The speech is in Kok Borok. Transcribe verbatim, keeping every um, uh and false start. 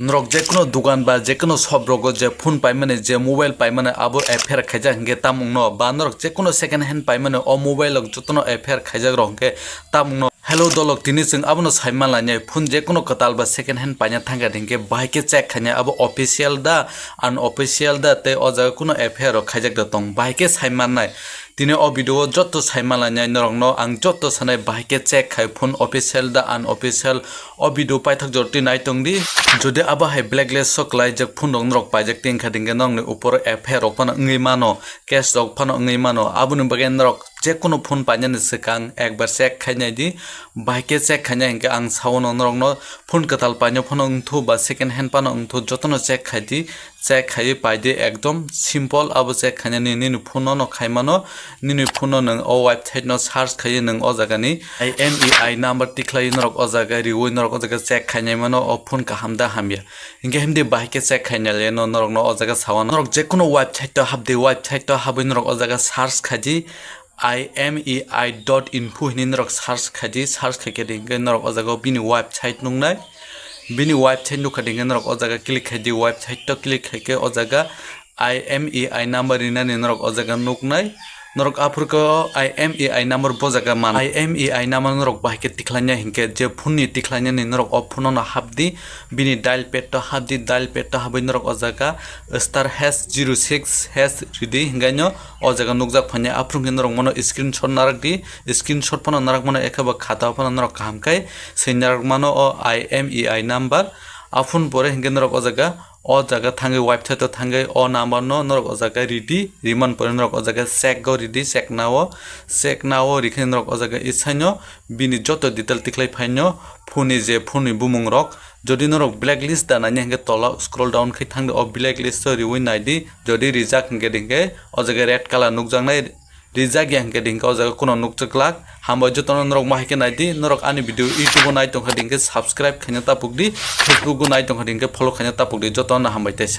Norok jekunu dugan ba jekunu shop rogo je phone paimani, je mobile paimani, abo F I R khaijak hinkhe tamungno, ba norok jekunu second hand paimani, o mobile rok jotono F I R khaijak rok hinkhe tamungno. Hello dolok, tini chwng abono sai manlainai, phone jekunu kwtal ba second hand paina thangkha hinkhe bahai khe check khainai, abo official da, unofficial da, tei o jaga kunu F I R rok khaijak da tong, bahai khe sai mannai. Tini o video o joto sai manlainai norokno ang joto sanai, bahai khe check khai phone official da unofficial, o video paithak jor twi nai tongdi. Jodi abo hai blacklist o kwlaijak phone rok norok paijak tongkha hinkhe norokni upor o F I R rok phano wngwi mano, case rok phano wngwi mano. Aboni bagwi norok jekunu phone painani swkang ekbar check khai naidi, bahai khe check khainai hinkhe ang sao norokno phone kwtal paino phano wngthu ba second hand phano wngthu jotono check khaidi. Check khaiwi paidi, ekdom simple. Abo check khainani nini phone no khaimano, nini phone no nwng o website no search khaiwi nwng o jaga ni I M E I number tikhlaiwi norok o jaga riwi norok o jaga check khainai mano o phone kaham da hamya. Hinkhe himdi bahai khe check khainai le no norok no o jaga sawan norok jekunu website o habdi, website o habwi norok o jaga search khaidi. I M E I dot info hinwi norok search khaidi, search khaikhe hinkhe norok o jaga o bini website nuknai. Bini website nukha hinkhe norok o jaga click khaidi, website o click khaikhe o jaga I M E I number rinani norok o jaga nuknai. Norok aphurkhe o I M E I number bo jaga man. I M E I number norok bahai khe tikhlaina hinkhe je phone ni tikhlainani norok o phone no habdi, bini dial pad o habdi, dial pad o habwi norok o jaga star hash zero six hash ridi, hinkhe no o jaga nukjak phainai. Aphuru hinkhe norok mano screenshot narak di, screenshot phano narak mano, ekheba khata phano norok kaham khai swi narak mano o I M E I number. Aphuru pore hinkhe norok o jaga, o jaga thangwi website o thangwi o number no norok o jaga ridi, riman pore norok o jaga check o ridi, check now, check now rikhe norok o jaga isaino bini joto detail tikhlai phaino phone ni je phone ni bumung rok. Jodi norok blacklist da naina hinkhe tola scroll down khai thangdi, o blacklist o riwi naidi. Jodi rijak hinkhe hinkhe o jaga red color nukjaknai, rijak ya hinkhe hinkhe o jaga kuno nukjaklak. Hambai jotono norok ma hai khe naidi, norok ani video YouTube o nai tongkha hinkhe subscribe khaina tapukdi, Facebook o nai tongkha hinkhe follow khaina tapukdi, jotono hambai teisa.